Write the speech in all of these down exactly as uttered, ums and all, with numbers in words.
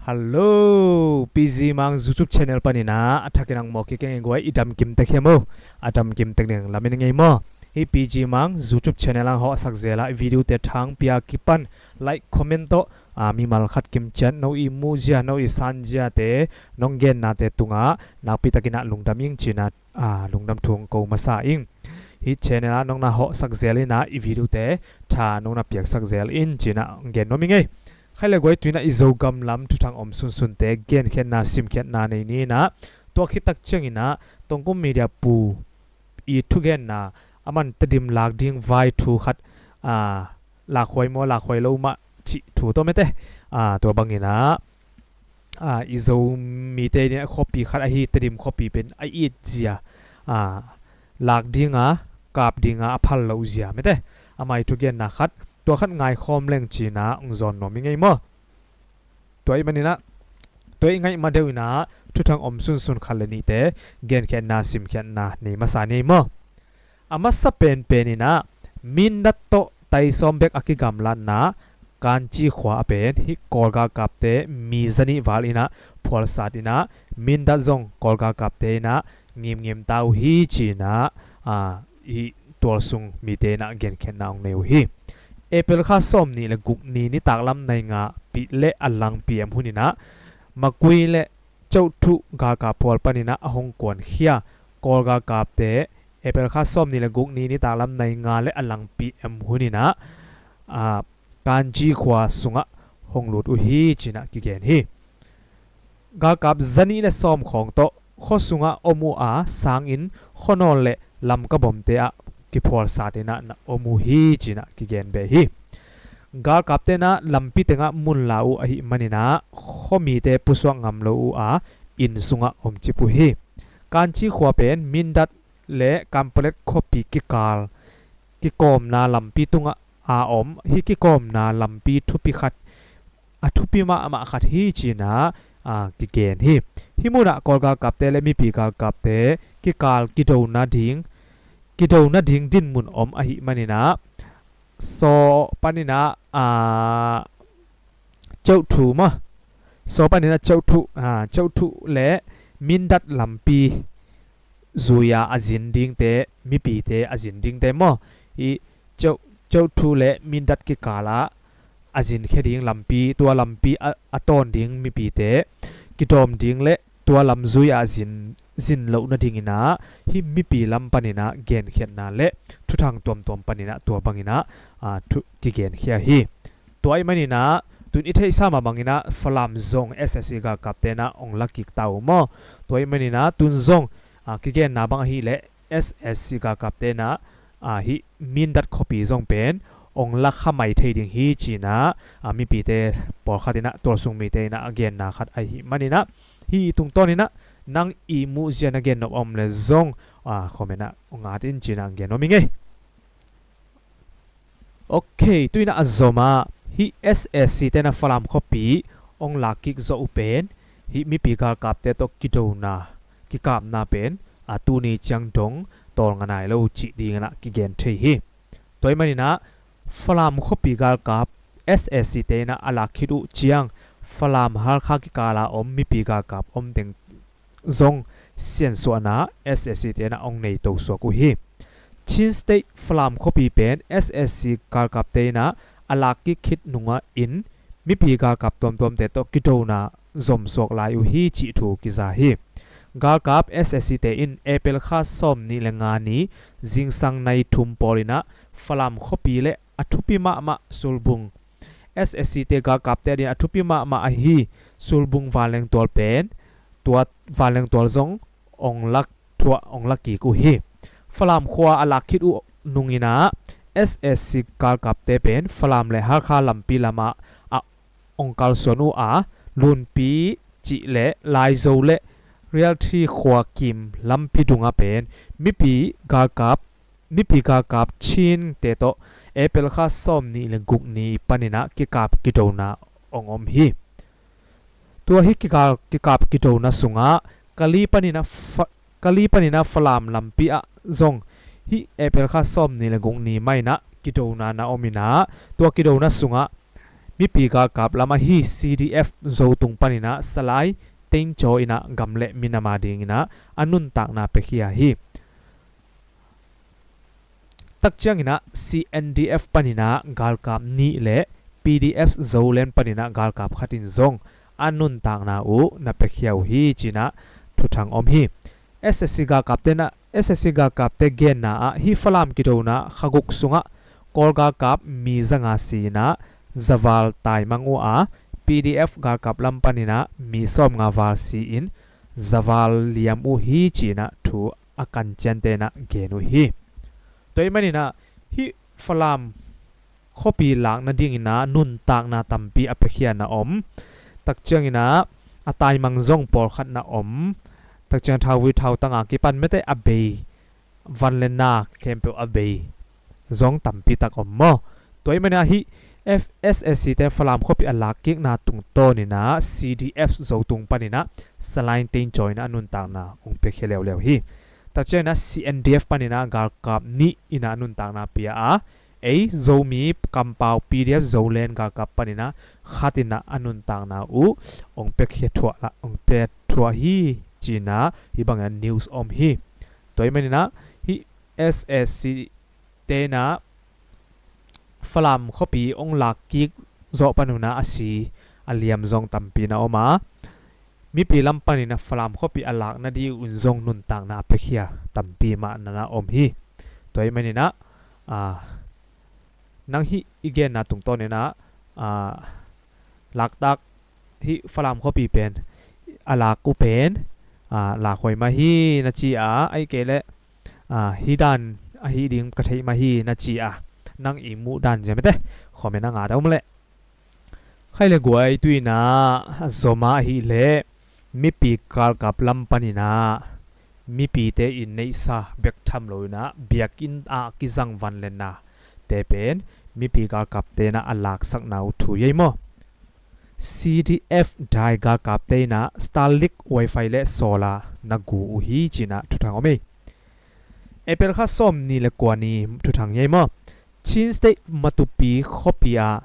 Hello, P G Mang YouTube channel panin ah a thakin ang mawk hi keng ei guai. I dam kim tek hiam o? A dam kim tek ding lamin ngei maw? Hih P G Mang YouTube channel ang hawhsak zel a, i video te thang pia kipan like, comment tawh, a, mimal khat kim ciat no i muhzia, no i sanziate, nong gennate tungah nakpi takin ah lungdam ing cin ah, a, lungdam thu ko masa ing. Hih channel ah nong na hawhsak zel in ah, i video te tha nong na piaksak zel in cin ah gen nuam ing ei. Khaile guai, tu in ah i Zogam lam thuthang om sunsunte genkhiatna, simkhiatna nei ni in ah, tua khit tak ciangin ah Tongkum Media pu i thugenna, aman Tedim lak ding vai thu khat, a, lakhuai maw, lakhuai lo mah cih thu tawh mete, a, tua bangin ah, a, i Zomite in ah khuapi khat ahi Tedim khuapi pen a itzia, a, lak dinga, kap dinga a phal lohzia mete, ama i thugenna khat, tua khat ngaikhawm leng cin ah hong zawn nuam ing ei maw? Tua ahih manin ah, tua i ngaih ma deuh in ah thuthang om sunsun khat le nihte genkhiatna, simkhiatna nei masa ni ei maw? A masa penpen in ah Mindat tawh Taisawm bek a kigamlatna Kanci khua ah pen hih Kawl galkapte mi zanih val in ah phualsat in ah, Mindat zong Kawl galkapte in ah ngimngim ta uh hi cin ah, a, hih tualsung mite in ah genkhiatna hong nei uh hi. April kha sawmnih le guk ni nitaklam nai nga pih le a lang P M hun in ah Makui le Ceuhthuh galkap phual panin ah a hong kuankhia Kawl galkapte, April kha sawmnih le guk ni nitaklam nai nga le a lang P M hun in ah, a, Kanci khua sungah hong lut uh hi cin ah kigen hi. Galkap zanih le sawm khawng tawh khua sungah om uh a, sanginn, khuanawl le Lamka bomte ah kiphualsat in ah na om uh hi cin ah kigen beh hi. Galkapte in ah lampi tengah mun la uh ahih manin ah khuamite pusuak ngam lo uh a, inn sungah omcip uh hi. Kanci khua pen Mindat le Kanpalet khuapi kikal kikawmna lampi tungah a om. Hih kikawmna lampi thupi khat, a thupi mahmah khat hi cin ah, a, kigen hi. Hih munah Kawl galkapte le mipi galkapte kikal kidona ding, kidona ding dinmun om ahih manin ah, Saw panin ah, a, Ceuhthuh maw, Saw panin ah Ceuhthuh, a, Ceuhthuh le Mindat lampi zui-a a zin dingte, mipite a zin dingte maw, hih Ceuh, Ceuhthuh le Mindat kikalah a zinkhia ding lampi, tua lampi a, a tawn ding mipite kidawm ding le tua lamzui-ah zin, zin loh nadingin ah hih mipi lam panin ah genkhiatna le thuthang tuamtuam panin ah tua bangin ah, a, thu kigenkhia hi. Tua ahih manin ah tu in i theihsa mah bangin ah Falam zong S S C galkapte in ah hong la kik ta uh maw? Tua ahih manin ah tu in zong, a, kigenna bang ahih leh S S C galkapte in ah, a, hih Mindat khuapi zong pen hong la kha mai thei ding hi cin ah, a, mipite pawlkhat in ah, tualsung mite in ah a genna khat ahih manin ah, hih tungtawn in ah nang i muhzia na gen nop a om le zong, a, comment ah hong at in cin ah hong gen nuam ing ei. Ok, tu in ah a zom ah hih S S C te in ah Falam khuapi hong lak kik zawh uh pen hih mipi galkapte tawh kidona, kikapna pen, a, tuni ciang dong tawlnga nai lo cih dingin ah kigen thei hi. Tua ahih manin ah Falam khuapi galkap S S C te in ah a lak khit uh ciang Falam Hakha kikala om mipi galkap om teng zong siansuahna S S C te in ah hong nei tosuak uh hi. Chin State Falam khuapi pen S S C galkapte in ah a lak kik khit nungin mipi galkap tuamtuamte tawh kidona zomsuak lai uh hi cih thu kiza hi. Galkap S S C te in April kha sawmnih le nga ni zingsang nai thum pawl in ah Falam khuapi le a thupi mahmah Sulbung, S S C te galkapte adingin a thupi mahmah ahi Sulbung vanleng tual pen, tua vanleng tual zong hong lak thuah, hong lak kik uh hi. Falam khua a lak khit uh nungin ah S S C galkapte pen Falam le Hakha lampi lamah a hong kalsuan uh a, Lunpi cih le Laizo le Rialthi khua kim lampi dungah pen mipi galkap, mipi galkap Chin te tawh April kha sawmnih le guk ni panin ah kikap kidona hong om hi. Tua hih kikal, kikap kidona sungah Kali panin ah Fa-, Kali panin ah Falam lampi ah zong hih April kha sawmnih le guk ni mah in ah kidona na om in ah, tua kidona sungah mipi galkap lamah hi C D F Zotung paninah Salai Tengcaw inah gam le minam a dinginah a nuntakna piakhia hi. Takcianginah C N D F paninah galkap nih le P D F Zoland paninah galkap khatin zong a nuntakna uh na piakhia uh hi cinah thuthang om hi. S S C galkapte na S S C galkapte genna ah hih Falam kidona kha guk sungah Kawl galkap mi zanga si inah zaval taimang uh a, P D F galkap lam paninah mi sawmnga val si in zaval liam uh hi cinah thu a kanciante inah gen uh hi. Tua ahih maninah hih Falam khuapi lak nadinginah nuntakna tampi a piakhia na om. Takcianginah a taimang zong pawlkhat na om. Takciang thauvui thautanga kipan mete a bei, van le na khempeuh a bei zong tampi tak om maw? Tua ahih maninah hih F S S C te Falam khuapi a lakkikna tungtawninah C D F Zotung paninah Salai Tengcaw inah a nuntakna ong piakhia leuleu hi. Takcianginah C N D F paninah galkap nih inah a nuntakna pia a, ei Zomi kampau P D F Zoland galkap paninah khatinah a nuntakna uh ong piakhia thuah la, ong pia thuah hi cinah hih bangin news om hi. Tua ahih maninah hih S S C tenah Falam khuapi ong lakkik zawh panunah a si a liam zong tampi na om a, mipi lam paninah Falam khuapi a lak nading un zong nuntakna a piakhia tampi mah na na om hi. Tua ahih maninah a, nang hih i genna tungtawninah a, laktak hih Falam khuapi pen a lak uh pen a, lakhuai mah hi na ci a, ahih kei leh a, hih dan ahi ding ka theih mah hi na ci a, nang i muh dan zia mete comment a ngat a um leh. Khai le guai tuinah a zoma ahih leh mipi galkap lam paninah mipite in neihsa bek tham loinah biakinn ah kizang van le na te pen mipi galkapte inah a laksakna uh thu ei maw? C D F dai galkapte inah Starlink wifi le solar na gu uh hi cinah thuthang om ei. April kha sawm ni le kua ni thuthang ei maw? Chin State Matupi khuapi ah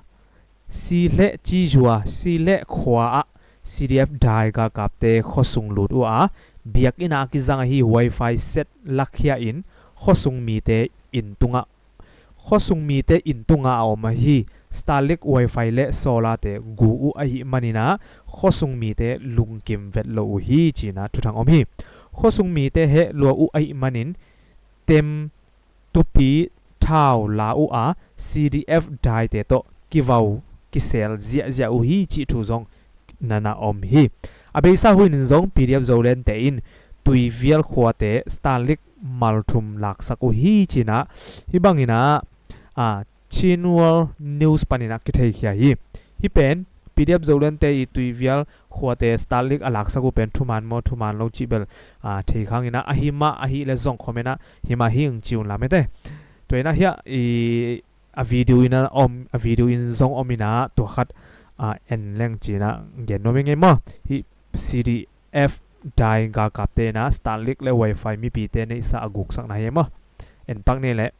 Sileh Cizua, Sileh khua ah C D F dai galkapte khuasung lut uh a, biakinn ah kizang ahi wifi set lakhia in khuasung mite inn tungah, khuasung mite inn tungah a om ahi Starlink wifi le solar te gu uh ahih maninah khuasung mite lungkim vet lo uh hi cinah thuthang om hi. Khuasung mite heh lua uh ahih manin tem tupi thau la uh a, C D F daite tawh kivau kisel ziahziah uh hi cih thu zong na na om hi. A beisa hunin zong P D F Zoland te in Tuivial khuate Starlink malthum laksak uh hi cinah hih banginah a, Chin World News paninah kitheikhia hi. Hih pen P D F Zoland te i Tuivial khuate Starlink a laksak uh pen thuman maw thuman lo cih bel a, thei khanginah ahi mah ahih le zong comment ah hih mah hi ung ci un la mete. Tua inah hiah i a video in a om, a video in zong om inah tua khat a, en leng cinah gen nuam ing ei maw? Hih C D F dai galkapte inah Starlink le wifi mipite neihsa a guksakna hi ei maw? En pak ni leh.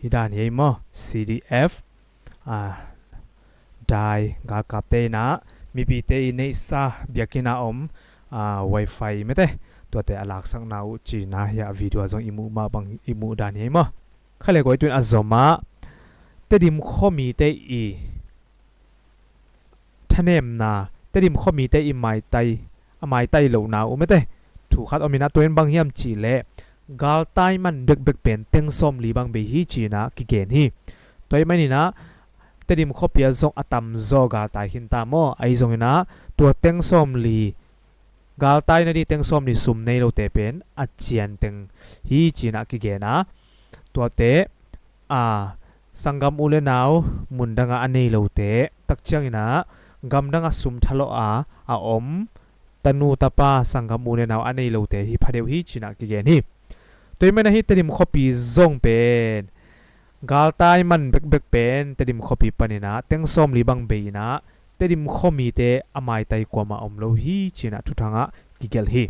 Hi dan hi ei maw? C D F a, dai galkapte inah mipite i neihsa biakinn a om a, wifi mete tuate a laksakna uh cina hi a, video a zong i muh mah bang i muh dan hi ei maw? Kha le guai tuin a zomah Tedim khuamite i thanemna, Tedim khuamite i maitai, a maitai lohna uh mete thu khat om inah, tua in bang hiam cihleh galtai man bekbek pen teng sawmli bang bei hi cinah kigen hi. Tua ahih maninah Tedim khuapi ah zong a tamzaw galtai khinta maw, ahi zonginah tua teng sawmli, galtai nading teng sawmli sum nei lote pen a cian teng hi cinah kigen a, tuate a sanggam u le nau mundangah a nei lote, tak cianginah gamdangah sum thalawh a a om tanu tapa sanggam u le nau a nei lote hi phadeuh hi cinah kigen hi. Tua ahih manin hih Tedim khuapi zong pen galtai man bekbek pen Tedim khuapi paninah teng sawmli bang bei inah Tedim khuamite a maitai kuamah om lo hi cinah thuthangah kigelh hi.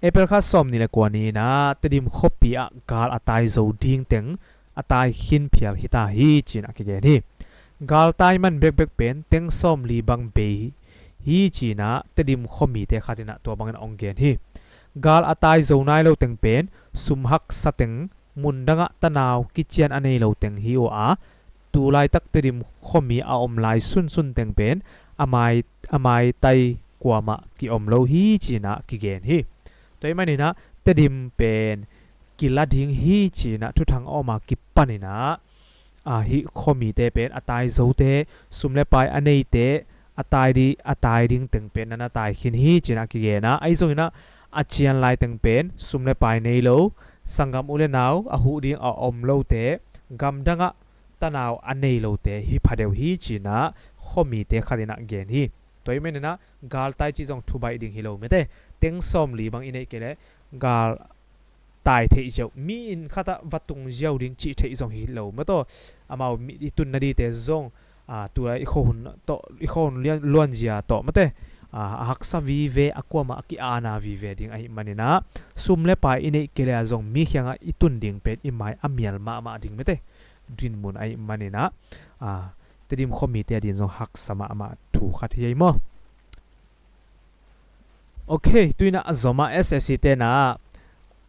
April kha sawmnih le kua ni inah Tedim khuapi ah gal a tai zo ding teng a tai khin phial hita hi cinah kigen hi. Galtai man bekbek pen teng sawmli bang bei hi cinah Tedim khuamite khat inah tua bangin a hong gen hi. Gal a tai zo nai lo teng pen sum haksa teng mundangah tanau kician a nei lo teng hi uh a, tu laitak Tedim khuami a om lai sunsun teng pen a mai, a maitai kuamah kiom lo hi cinah kigen hi. Tua ahih maninah Tedim pen kila ding hi cinah thuthang a om a kipaninah a, hih khuamite pen a tai zote, sum le pai a neite, a tai di, a tai ding teng pen nana tai khin hi cinah kigen a, ahi zonginah a cian lai teng pen sum le pai nei lo, sanggam u le nau a huh ding a om lote, gamdangah tanau a nei lote hi phadeuh hi cinah khuamite khat inah gen hi. Tua ahih maninah galtai ci zong thubaih ding hi lo mete, teng sawmli bang i neih kei leh gal tai theih ziau, mi in khatah va tung ziau ding cih theih zong hi lo mataw. Amau mi i tun nadingte zong, a, tua i khuahun tawh, i khuahun lian, luanzia tawh mate, a, a haksa vive, a kuamah a ki-ana vive ding ahih maninah sum le pai i neih kei leh a zong mi khiangah i tun ding pen i mai a mial mahmah ding mate dinmun ahih maninah, a, Tedim khuamite a din zong haksa mahmah thu khat hi ei maw. Ok, tu inah a zom ah S A C tenah,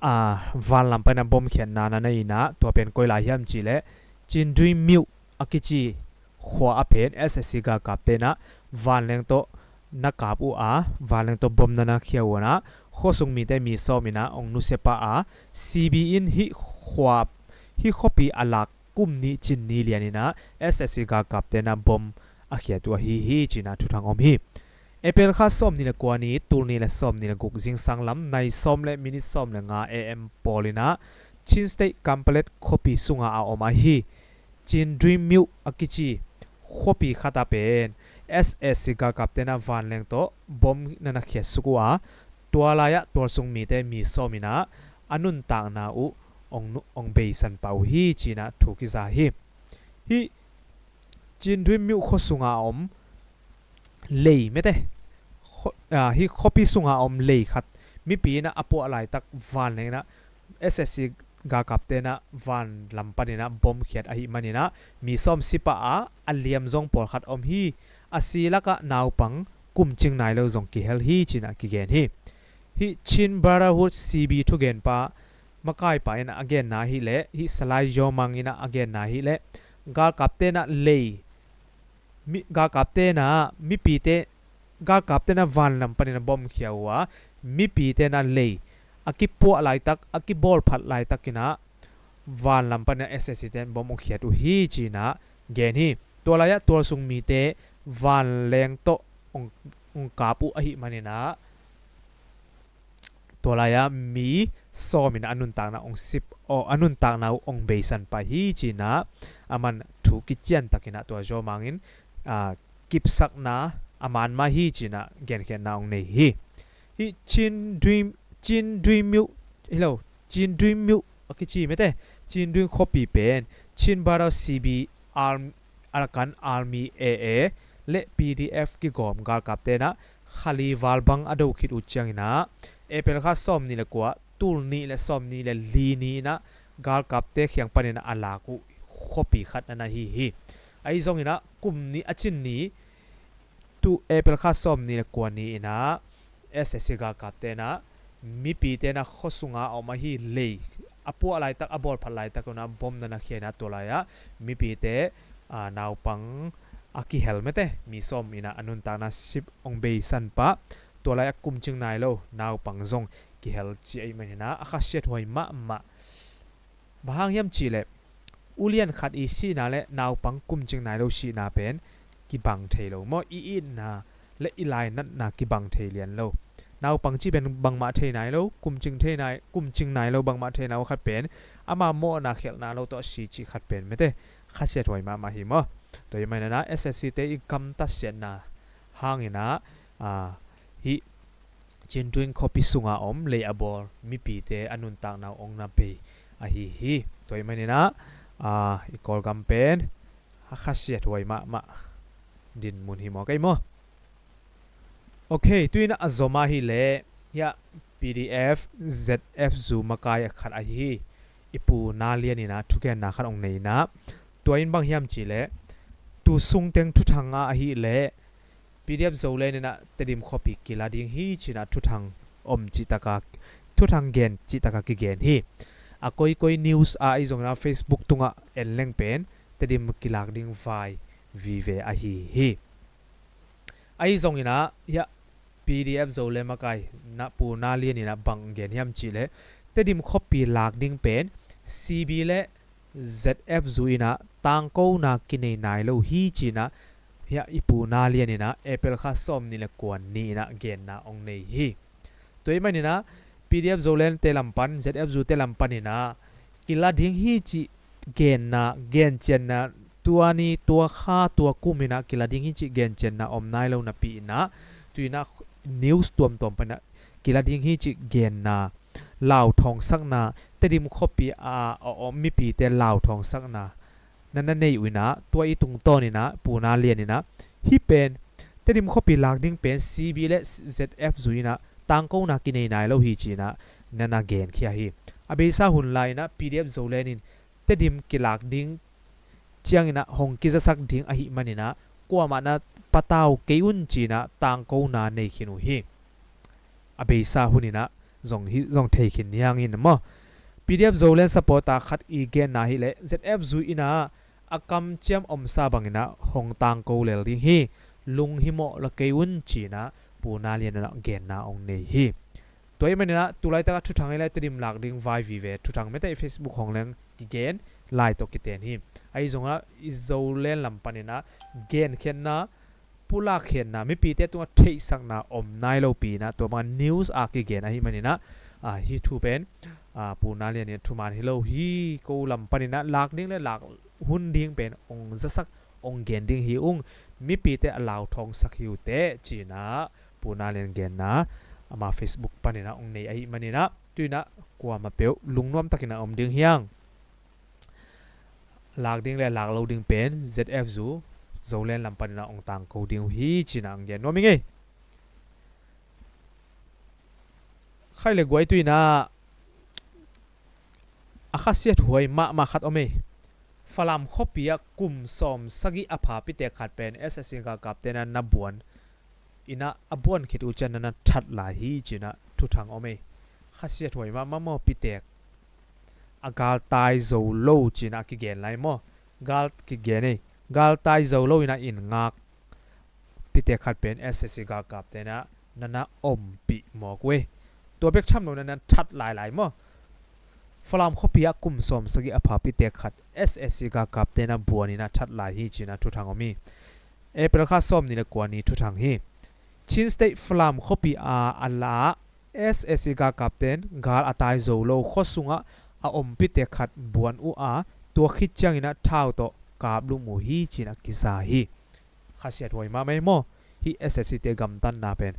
a, vanlam paninah bomkhiatna na nei inah, tua pen koi lai hiam cihleh Cindui Myo a kici khua a pen S A C galkap tenah vanleng tawh na kap uh a, vanleng tawh bom nana khia uh a, khuasung mite mi sawm inah hong nusia pah a, C B in hih khua, hih khuapi a lak kum nih cin ni lian inah S A C galkap tenah bom a khiat uh ahi hi cinah thuthang om hi. April kha sawmnih le kua ni, tul nih le sawmnih le guk zingsang lam nai sawm le minit sawm le nga A M pawl inah Chin State Kanpetlet khuapi sungah a om ahi Cindui Myo a kici khuapi khat ah pen S A C galkap tenah vanleng tawh bom nana khiat suk uh a, tua lai-ah tualsung mite mi sawm inah a nuntakna uh hong nu-, hong beisan pah uh hi cinah thu kiza hi. Hih Cindui Myo khua sungah a om lei mete, khua-, a, hih khuapi sungah a om lei khat mipi inah a puah laitak vanleng inah S A C galkap tenah vanlam paninah bomkhiat ahih maninah mi sawm si pah a, a liam zong pawlkhat om hi. A si lakah naupang kum cing nai lo zong kihel hi cinah kigen hi. Hih Chin Brotherhood C B thugenpa makaipa inah a genna hileh, hih Salai Yawmang inah a genna hileh, galkap tenah lei, mi, galkap tenah mipite, galkap tenah vanlam paninah bomkhia uh a, mipi tenah lei a kipuah laitak, a kibawlphat laitak inah vanlam paninah S A C ten bom hong khiat uh hi cinah gen hi. Tua lai-ah tualsung mite vanleng tawh hong, hong kap uh ahih maninah tua lai-ah mi sawm inah a nuntakna hong sip, aw, a nuntakna uh hong beisan pah hi cinah a man thu kiciantak inah tua Yawmang in, a, kipsakna a man mah hi cinah genkhiatna hong nei hi. Hih Cindui, Cindui Myo, hi lo, Cindui Myo a kici mete, Cindui khuapi pen Chin Brotherhood C B, Arm-, Arakan Army A A le P D F kigawm galkap tenah khali val bang a do khit uh cianginah April kha sawmnih le kua, tul nih le sawmnih le li ni inah galkapte khiang paninah a lak uh khuapi khat nana hi hi. Ahi zonginah kum nih a cin ni, tu April kha sawmnih le kua ni inah S A C galkap tenah mipi tenah khua sungah a om ahi lei a puah laitak, a bawlphat laitak unah bom nana khia inah tua lai-ah mipite, a, naupang, a kihel mete, mi sawm in ah a nuntakna sip hong beisan pah, tua lai-ah kumcing nai lo naupang zong kihel ci ahih manin ah a khasiat huai mahmah. Bang hang hiam cih leh ulian khat i sihna le naupang kumcing nai lo sihna pen kibang thei lo maw, i itna le i lainatna kibang thei lian lo. Naupang cih pen bangmah thei nai lo, kumcing thei nai, kumcing nai lo bangmah thei nai lo khat pen, ama mawhna khialhna lo tawh a si cih khat pen mete, khasiat huai mahmah hi maw. Tua ahih manin ah S S C te i gamtat siatna hangin ah, ah, hih Chintuin khuapi sunga om lei a bawl mipite a nuntakna uh hong na bei ahi hi. Tua ahih manin ah, ah, i Kawlgam pen a khasiat huai mahmah dinmun hi maw, kei maw. Ok, tu-in ah a zom ahih leh hiah P D F Z F zu makai a khat ahi hi. I Pu Na Lian in ah thugenna khat hong nei in ah, tua in bang hiam cih leh tu sungteng thuthang a ahih leh P D F Zoland in ah Tedim khuapi kila ding hi ci-in ah thuthang om cih taka, thuthang gen cih taka kigen hi. A koikoi news ah ahi zongin ah Facebook tungah en leng pen Tedim kilak ding vai vive ahi hi. Ahi zongin ah hiah P D F Zoland makai na Pu Na Lian in ah bang gen hiam cih leh Tedim khuapi lak ding pen C B le Z F zu in ah tangkona kinei nai lo hi ci-in ah hiah i Pu Na Lian in ah April kha sawmnih le kua ni in ah genna hong nei hi. Tua ahih manin ah P D F Zoland te lam pan, Z F zu te lam panin ah kila ding hi cih genna, gencianna, tua ni, tua kha, tua kum in ah kila ding hi cih gencianna om nai lo napi in ah, tu-in ah news tuamtuam panin ah kila ding hi cih genna, lauthawngsakna, Tedim khuapi a, a om mipite lauthawngsakna na na nei uh in ah, tua i tungtawn in ah Pu Na Lian in ah hih pen Tedim khuapi lak ding pen C B le Z F zu in ah tangkona kinei nai lo hi ci-in ah na na genkhia hi. A beisa hun lai in ah P D F Zoland in Tedim kilak ding ciangin ah hong kizasak ding ahih manin ah kuamah na patau kei un ci-in ah tangkona nei khin uh hi. A beisa hun in ah zong hi, zong thei khin ni hang in maw. P D F Zoland supporter khat i genna ahih leh Z F zu in ah a kamciam omsa bangin ah hong tangko lel ding hi, lunghimawh la kei un ci-in ah Pu Na Lian in ah genna hong nei hi. Tua ahih manin ah tu laitak ah thuthang ahih leh Tedim lak ding vai vive thuthang mete, Facebook hong leng kigen, lai tawh kiten hi. Ahi zongin ah i Zoland lam panin ah genkhiatna, pulakkhiatna, mipite tungah theihsakna om nai lopi in ah tua bang news a kigen ahih manin ah, ah, hih thu pen, ah, Pu Na Lian in ah thuman hi lo hi. Ko lam panin ah lak ding le lak hun ding pen hong zasak, hong gen ding hi ung, mipite a lauthawngsak hi uh teh ci-in ah Pu Na Lian genna ama Facebook panin ah hong nei ahih manin ah tu-in ah kuamah peuh lungnuam takin ah om ding hi hang. Lak ding le lak lo ding pen Z F zu Zoland lam panin ah hong tangko ding uh hi ci-in ah hong gen nuam ing ei. Khai le guai, tu-in ah a khasiat huai mahmah khat om ei. Falam khuapi ah kum sawm sagih a pha pitek khat pen S S C galkapte na na buan in ah a buan khit uh ciang na na that lai hi ci-in ah thuthang om ei. Khasiat huai mahmah maw, pitek a galtai zo lo ci-in ah kigen lai maw. Gal kigen ei. Galtai zo lo in ah inn ngak pitek khat pen S S C galkapte na na na ompih mawk uh ei. Tua bek tham lo na na that lailai maw. Falam khuapi ah kum sawm sagih a pha pitek khat S S C galkapte na buan in ah that lai hi ci-in ah thuthang om hi. April kha sawmnih le kua ni thuthang hi. Chin State Falam khuapi a a la S S C galkapte in gal a tai zo lo khua sungah a om pitek khat buan uh a, tua khit ciangin ah thau tawh kaplum uh hi ci-in ah kiza hi. Khasiat huai mahmah ei maw, hih S S C te gamtatna pen.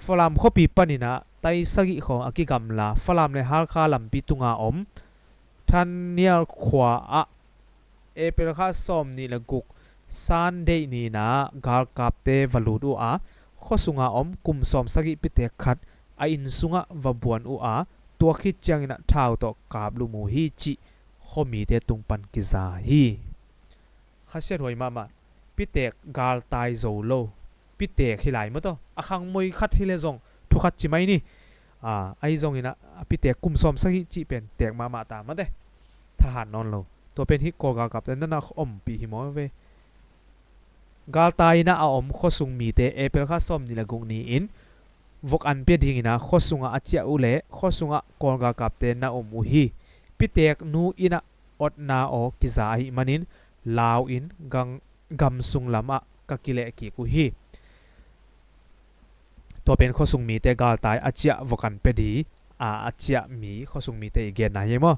Falam khuapi panin ah tai sagih khawng a kigamla Falam le Halkha lampi tunga om Thanial khua ah April kha sawmnih le guk Sunday ni in ah galkapte va lut uh a, khua sunga om kum sawm sagih pitek khat a inn sungah va buan uh a, tua khit ciangin ah thau tawh kaplum uh hi cih khuamite tung pan kiza hi. Khasiat huai mahmah. Pitek galtai zo lo pitek hi lai maw taw. A khangmoi khat hi le zong thu khat ci mai ni. Ah, ahi zongin ah a pitek kum sawm sagih cih pen tek mahmah ta mate. Thahat nawn lo. Tua pen hih Kawl galkapte na na ompih hi maw ve. Galtai in ah a om khuasung mite April kha sawm nih le guk ni-in vok an pia dingin ah khuasungah a ciah uh leh khuasungah Kawl galkapte na om uh hi. Pitek nu in ah otna aw kiza ahih manin lau in gam sung lamah ka kileh kik uh hi. Tua pen khuasung mite galtai a ciah vok an pia di a a ciah mi khuasung mite i genna hi maw?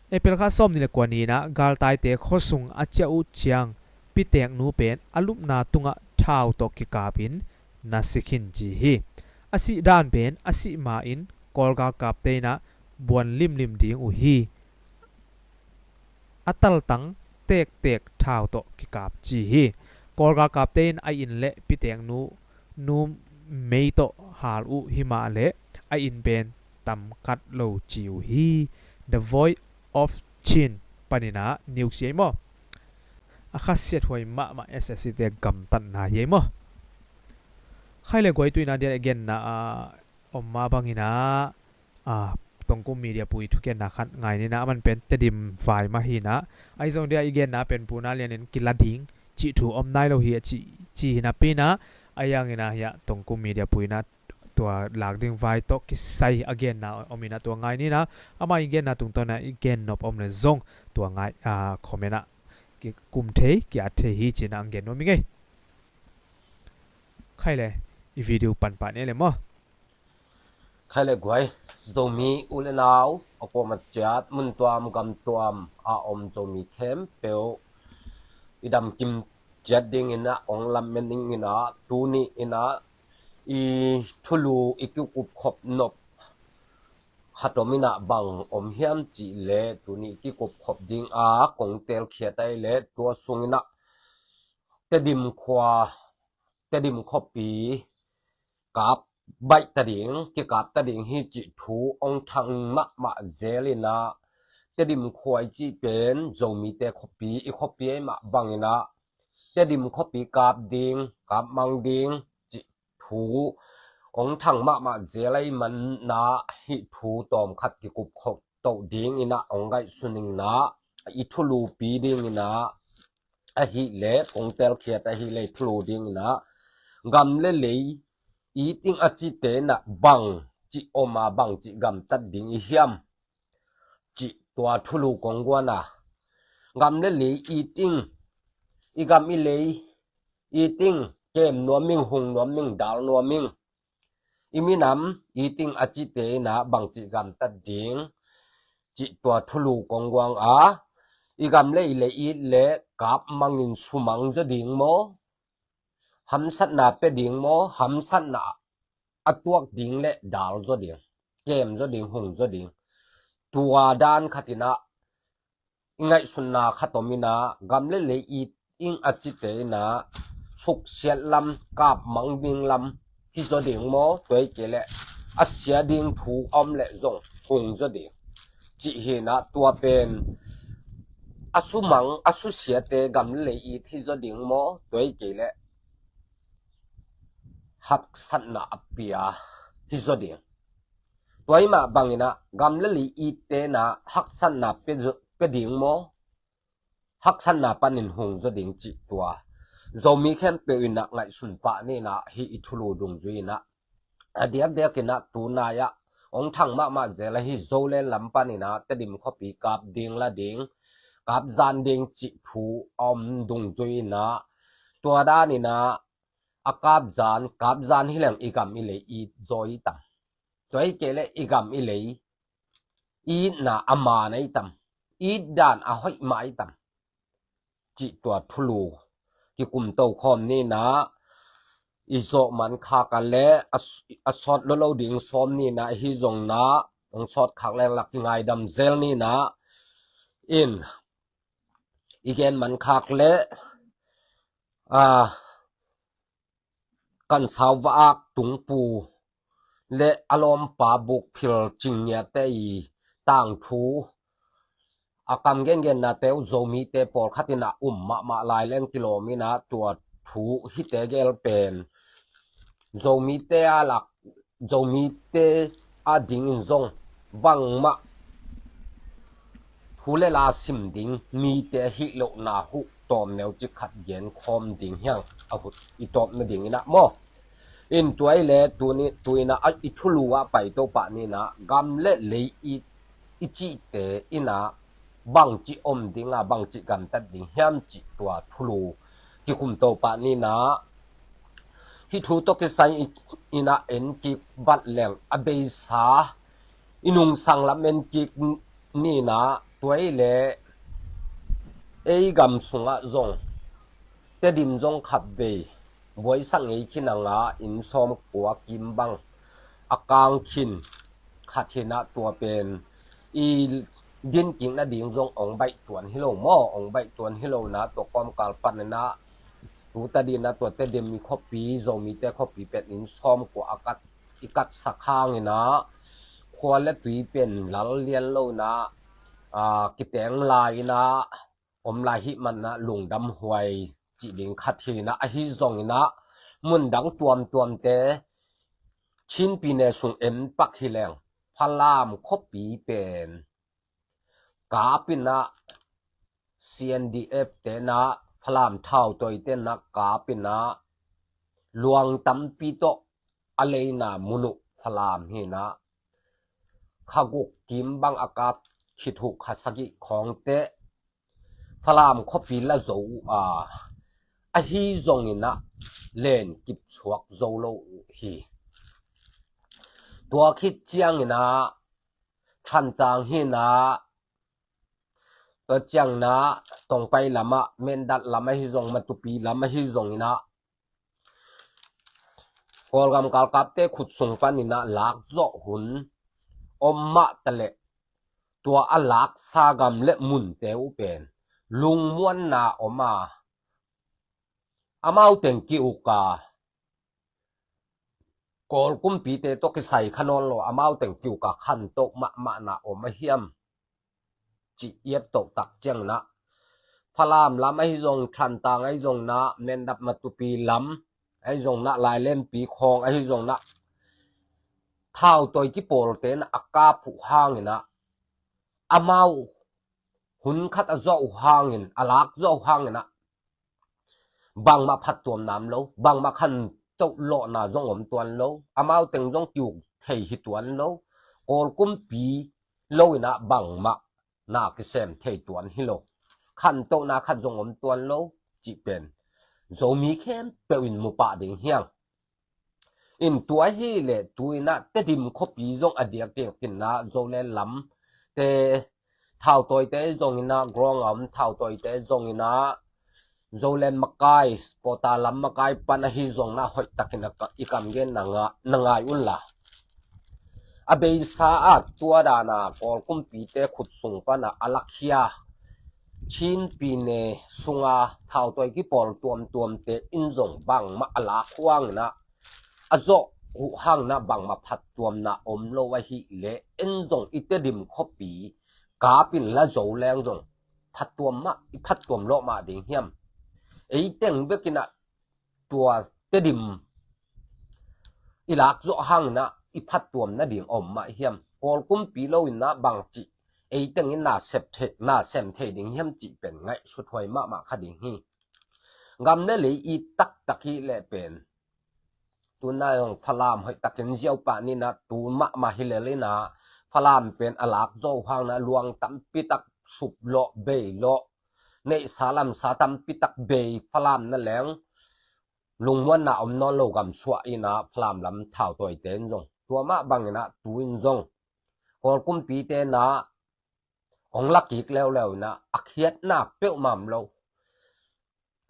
April kha sawm nih le kua ni-in ah galtaite khuasung a ciah uh ciang pitek nu pen a lupna tungah thau tawh kikapin na si khin ci hi. A sih dan pen a sih ma-in Kawl galkapte in ah buan limlim ding uh hi. A taltang tektek thau tawh kikap ci hi. Kawl galkapte in a inn le pitek nu nu mei tawh hal uh hi mah leh a inn pen tam kat lo ci uh hi. The Voice of Chin panin ah news hi ei maw? A khasiat huai mahmah S S C te gamtatna hi ei maw? Khai le guai tu-in ah dia i genna ah om mah bangin ah a Tongkum Media pui thukiatna khat ngai ni-in ah a man pen Tedim vai mah hi-in ah ahi zong dia i genna pen Pu Na Lian in kila ding cih thu om nai lo hi a ci hi napi-in ah a yang in ah hiah Tongkum Media pui in ah tua lak ding vai tawh kisai a genna om in ah tua ngai ni-in ah amah i genna tungtawn ah i gen nop om le zong tua ngai a comment ah kikum thei ki-at thei hi ci-in ah ang gen nuam i ngei. Khai le i video pan pah ni le maw? Khai le guai, Zomi u le nau a kuamah ciat mun tuam gam tuam a om Zomi khempeuh i damkim ciat dingin ah ong lamen dingin ah tuni in ah i thulu i kikupkhop nop khat om in ah bang om hiam cih leh tuni i kikupkhop ding a kong telkhiat ahih leh tua sungin ah Tedim khua, Tedim khuapi kap baih ta ding, kikap ta ding hi cih thu ong thang mahmah zel in ah Tedim khua i cih pen Zomite khuapi, i khuapi ahih mah bangin ah Tedim khuapi kap ding, kap mang ding cih thu ong thang mahmah zel ahih man ah hih thu tawmkhat kikupkhop toh dingin ah ong ngaihsun ing in ah i thulupi dingin ah ahih leh kong telkhiat ahih leh thulu dingin ah gam le lei it ing a cite in ah bang cih om a bang cih gamtat ding i hiam cih tua thulu kong guan a gam le lei it ing, i gam i lei it ing, kem nuam ing, hung nuam ing, dal nuam ing. I minam it ing a cite in ah bangci gamtat ding cih tua thulu kong guang a i gam le i lei it le kap mangin sumang zaw ding maw? Hamsatna pia ding maw? Hamsatna a tuak ding le dal zaw ding, kem zaw ding, hung zaw ding. Tua dan khat in ah i ngaihsunna khat om in ah gam le lei it ing a cite in ah suksiat lam, kap mang ding lam hi zaw ding maw? Tua hi kei leh a sia ding thu a om leh zong hung zaw ding cih hi in ah tua pen a sumang a susiate gam le lei it hi zaw ding maw? Tua hi kei leh haksatna a pia hi zaw ding. Tua ahih mah bangin ah gam le lei itte in ah haksatna pia zaw, pia ding maw? Haksatna panin hung zaw ding cih tua Zomi khempeuh in ah ngaihsun pah ni in ah hih i thulu dungzui in ah a diakdiak in ah tunai ah ong thang mahmah zel ahi Zoland lam panin ah Tedim khuapi kap ding la ding, kap zan ding cih thu a om dungzui in ah tua dan in ah a kap zan, kap zan hi leng i gam i lei it zaw i tam. Tua hi kei leh i gam i lei itna a man a i tam, it dan a hoih mah a i tam cih tua thulu kikum to khawm ni in ah i zawh man khak a le a, a sawt lolo ding sawm ni in ah hi zong in ah ong sawt khak leng lak kingaidam zel ni in ah in i gen man khak le a kan sau va ak tungpu le a lawmpa bukphil cingngiate i tangthu a kam gengenna teu Zomite pawlkhat in ah um mahmah lai leng kilawm in ah tua thu hite gel pen Zomite a lak Zomite a dingin zong bangmah Thu le la sim ding, mite hih lohna huh tawm neu ci khat gen khawm ding hiang a hut i tawp nading inah maw. In tua i le tuni, tu inah a i thulu ah pai to pah ninah gam le lei i, i cihte inah bangci om dinga bangci gamtat ding hiam cih tua thulu kikum to pah ninah hih thu tawh kisai i, inah en kik vat leng a beisa i nungsang lam en kik ninah tua i le ei gam sungah zong Tedim zong khat vei buaisak ngei khin a nga inn sawm kua kim bang a kang khin khat hinah tua pen i din kik nading zong ong baih tuan hi lo maw, ong baih tuan hi lo inah tua kawmkal pan inah tuta dinah tua Tedim i khuapi Zomite khuapi pen inn sawm kua a kat i katsak hang inah khua le tui pen lal lian lo inah kiteng lai inah om lai hih manah lungdam huai cih ding khat hinah ahi zong inah mundang tuamtuamte Chinpi ne sung en pak hi leng Falam khuapi pen kap inah C N D F tenah Falam thautawi tenah kap inah luang tampi tawh a leina mun uh Falam hinah kha guk kim bang a kap khit uh kha sagih khawngte Falam khuapi la zo uh a ahi zong inah len kip suak zo lo uh hi. Tua khit ciang inah Thantlang hinah tua ciang inah Tongpai lamah Mendat lam ahi zong Matupi lam ahi zong inah Kawlgam galkapte khut sung pan inah lak zawh hun om mah taleh tua a laksa gam le munte uh pen lungmuanna om a amau teng ki-uk a Kawl kumpite tawh kisai kha nawn lo amau teng ki-uk a khantoh mahmahna om a hiam cih i et toh tak ciang inah Falam lam ahi zong Thantlang ahi zong inah Mendat Matupi lam ahi zong inah Lailenpi khawng ahi zong inah thautawi kipawlte inah a kap uh hang inah amau hun khat a zawh uh hangin a lak zawh uh hang inah bangmah phattuamna om lo, bangmah khantoh lawhna zong om tuan lo, amau teng zong ki-uk thei hi tuan lo, Kawl kumpi lo inah bangmah na kisem thei tuan hi lo, khantohna khat zong om tuan lo cih pen Zomi khempeuh in mu pah ding hiang. In tua hi le tu inah Tedim khuapi zong a diakdiak inah Zoland lam te thautawite zong inah Grawng a om thautawite zong inah Zoland makai Pawta lam makai pan ahi zong inah hoih takin a ka- i kam gen na nga- na ngai unla a beisa ah tua dana Kawl kumpite khut sung pana a lakhia Chinpi ne sunga thautawi kipawl tuamtuamte in zong bangmah a lak huang inah a zawh uh hang inah bangmah phattuamna om lo ahih leh en zong i Tedim khuapi kapin la zo leng zong phattuam mah i phattuam lawh mah ding hiam? Ei teng bek inah tua Tedim i lak zawh hang inah i phattuam nading a om mah hiam? Kawl kumpi lo inah bangcih ei teng in na sem thei, na sem thei ding hiam cih pen ngaihsut huai mahmah kha ding hi. Gam le lei i taktak hi leh pen tuna zong Falam hoih takin ziau pah ni inah tu mahmah hi lel inah Falam pen a lak zawh hang inah luang tampi tak sup lawh bei lawh neihsa lamsa tampi tak bei Falam na leng lungmuanna om nawn lo gam suah inah Falam lam thautawite in zong tua mah bang inah tu in zong Kawl kumpite inah hong la kik leuleu inah a khiatna peuhmah om lo.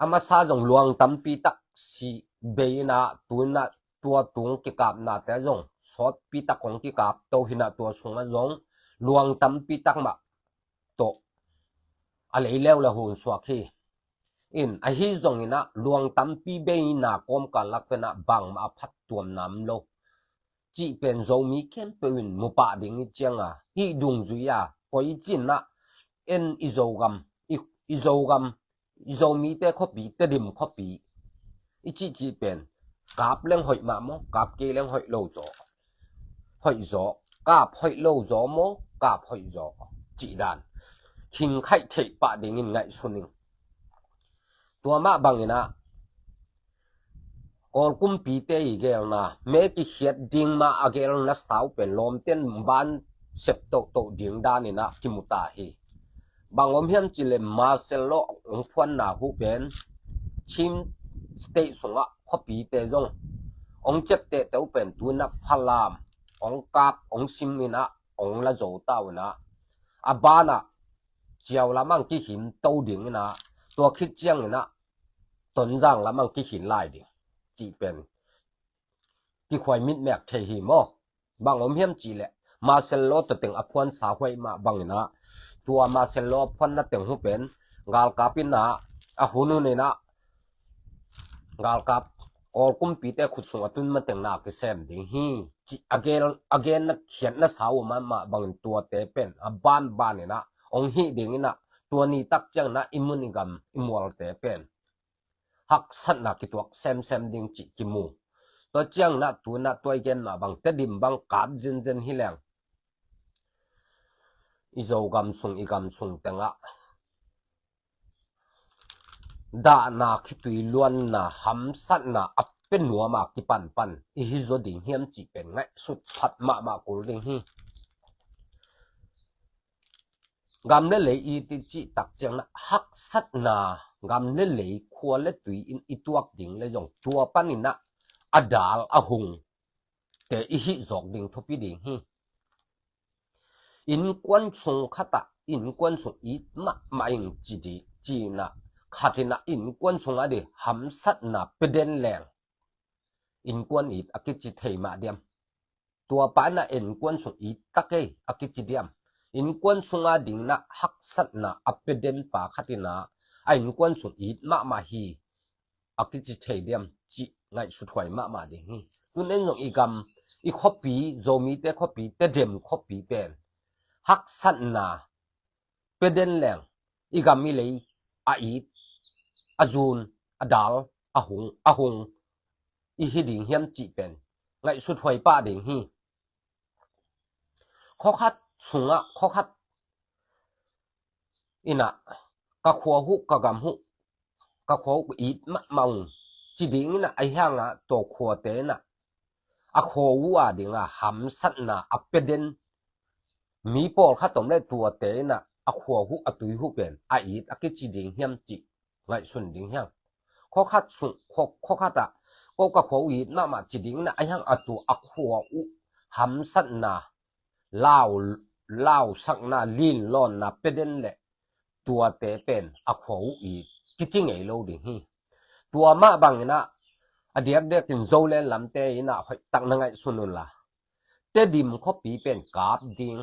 A masa zong luang tampi tak si bei inah tu inah tua tung kikapnate zong sawtpi tak hong kikap to hi inah tua sungah zong luang tampi tak mah tawh a lei leuleu hun suak hi. In ahi zong inah luang tampi bei inah kawmkal lak penah bangmah a phattuamna om lo cih pen Zomi khempeuh in mu pah ding i cianga hih dungzui a koi cinah en i Zogam, i, i Zogam, i Zomite khuapi, Tedim khuapi i cihcih pen kap leng hoih mah maw, kap kei leng hoih lo zaw, hoih zaw, kap hoih lo zaw maw, kap hoih zaw cih dan. khingkhaih theih pah dingin ngaihsun ing. Tua mah bangin ah Kawl kumpite i gelna, me kikhiat ding mah a gelna sau pen lawmten ban sep tohtoh ding danin ah kimu ta hi. Bang om hiam cih leh Marcelo hong phuanna uh pen Chin State sungah khuapite zong hong ciaptehte uh pen tu-in ah Falam hong kap hong sim in ah hong la zo ta uh in ah, a banah Ciau lamah kikhin to ding in ah, tua khit ciangin ah Tonzang lamah kikhin lai ding cih pen kikhuai mitmek thei hi maw? Bang om hiam cih leh Marcelo tawh teng a phuansa huai mah bangin ah, tua Marcelo a phuanna teng uh pen galkap in ah, a hun hun in ah galkap Kawl kumpite khut sung a tun mateng na kisem ding hi cih a gen, a genna khiatna sau mah bangin tuate pen a banban in ah hong hih ding in ah, tua ni tak ciangin ah i mun i gam i mualte pen haksatna kituak semsem ding cih kimu. Tua ciangin ah tu-in ah tua i gen mah bang Tedim bang kap zenzen hi leng, i Zogam sung i gam sung tengah dahna, khitui luanna, hamsatna a pia nuam a kipanpan i hi zaw ding hiam cih pen ngaihsut phat mahmah kul ding hi. Gam le lei i cih tak ciangin ah haksatna, gam le lei, khua le tui in i tuak ding le zong tua panin ah a dal a hungte i hih zawk ding thupi ding hi. Innkuan sung khatah innkuan sung it mahmah ing ci ding, ci-in ah khat in ah innkuan sung a ding hamsatna pia den leng innkuan it a kici thei mah diam? Tua pa in ah innkuan sung it ta kei a kici diam? Innkuan sung a dingin ah haksatna a pia den pa khat in ah a innkuan sung it mahmah hi a kici thei diam cih ngaihsut huai mahmah ding hi. Tun en zong i gam, i khuapi, Zomite khuapi, Tedim khuapi pen haksatna pia den leng i gam i lei a it, a zun, a dal, a hung, a hung i hi ding hiam cih pen ngaihsut huai pah ding hi. Khuakhat sungah khuakhat in ah ka khua uh, ka gam uh, ka khua uh it mahmah ung ci ding in ah, a hiang ah tua khuate in ah a khua uh a ding a hamsatna a pia den mi pawlkhat om le tuate in ah a khua uh, a tui uh pen a it a kici ding hiam cih ngaihsun ding hiam? Khuakhat sung, khua, khuakhat ah ko ka khua uh it mahmah ci ding in ah a hiang a tua a khua uh hamsatna, lau, lausakna, linlawnna pia den le tuate pen a khua uh it kici ngei lo ding hi. Tua mah bangin ah a diakdiakin Zoland lamte in ah hoih tak na ngaihsun unla, Tedim khuapi pen kap ding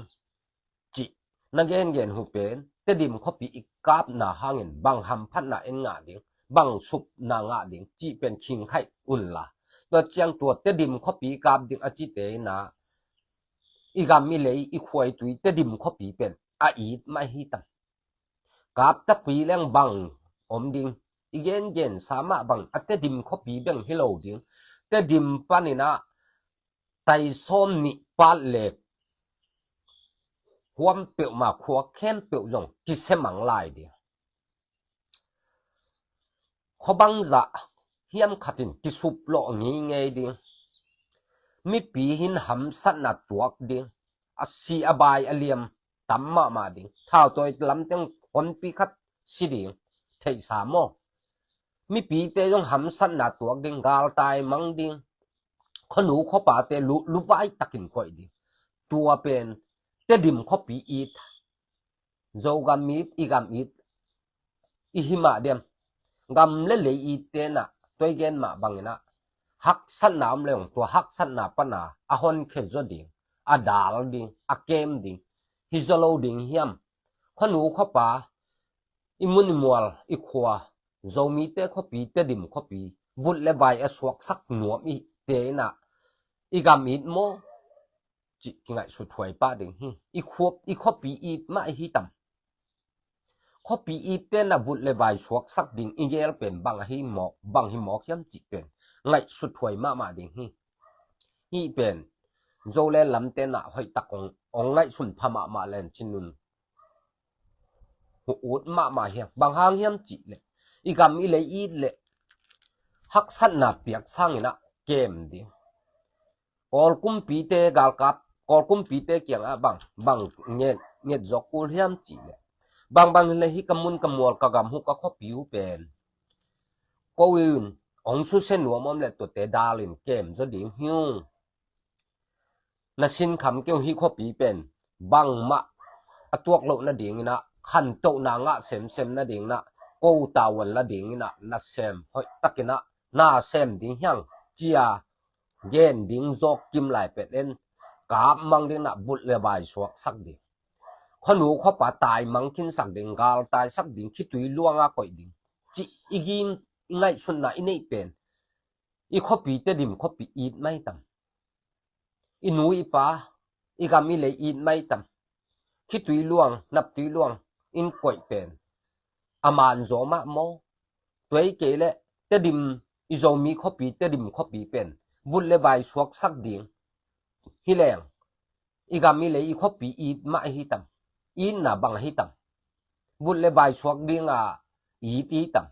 cih na gengen uh pen Tedim khuapi i kapna hangin bang hamphatna en ngah ding, bang supna ngah ding cih pen khingkhaih unla. Tua ciang tua Tedim khuapi kap ding a cite in ah i gam i lei, i khua i tui Tedim khuapi pen a it mah hi tam? Kap takpi leng bang om ding? I gengen sa mah bang a Tedim khuapi beng hi lo ding, Tedim panin ah tai sawm nih pat le huam peuhmah khua khempeuh zong kisia mang lai ding. Khua bangzah hiam khat in kisup lawh ngeingei ding. Mipi in hamsatna tuak ding. A si a bai a liam tam mahmah ding. Thautawi lamteng honpi khat si ding. Theihsa maw? Mipite zong hamsatna tuak ding, galtai mang ding. Khuanu khuapate lu, luvai takin koih ding. Tua pen Tedim khuapi it, Zogam it, i gam it i hi mah diam? Gam le lei itte in ah tua i gen mah bangin ah haksatna om leng tua haksatna pana a honkhia zaw ding, a dal ding, a kem ding hi zaw lo ding hiam? Khuanu khuapa, i mun i mual, i khua, Zomite khuapi, Tedim khuapi vut le vai a suaksak nuam ite in ah i gam it maw cih kingaihsut huai pah ding hi. I khuap, i khuapi it mah i hi tam? Khuapi itte in ah vut le vai suaksak ding i gel pen bang a hi mawk, bang hi mawk hiam cih pen ngaihsut huai mahmah ding hi. Hih pen Zoland lamte in ah hoih tak ong, ong ngaihsun pha mahmah len ci-in un. ut mahmah hiam? Bang hang hiam cih leh i gam i lei it leh haksatna piak sangin ah kem ding. Kawl kumpite galkap, Kawl kumpite kiangah bang, bang nget, nget zawk kul hiam cih leh, bang bang hileh hih ka mun ka mual ka gam uh ka khuapi uh pen ko in hong susia nuam om leh tuate dalin kem zaw ding hi ung. Na sinkham kei uh hih khuapi pen bangmah a tuak loh nadingin ah, khantohna ngah semsem nadingin ah, ko tavuan la dingin ah, na sem hoih takin ah na sem ding hi hang, ci-a gen ding zawk kim lai pet in, kap mang dingin ah vut le vai suaksak ding, khuanu khuapa taimang khinsak ding, galtaisak ding, khitui luanga koih ding, cih i gim, i ngaihsutna i neih pen i khuapi, Tedim khuapi it maitam? I nu i pa, i gam i lei it maitam? Khitui luang, naptui luang in koih pen a man zaw mah maw? Tua hi kei leh Tedim, i Zomi khuapi, Tedim khuapi pen vut le vai suaksak ding hi leng, i gam i lei i khuapi it mah ahi tam? Itna bang ahi tam? Vut le vai suak dinga it i tam?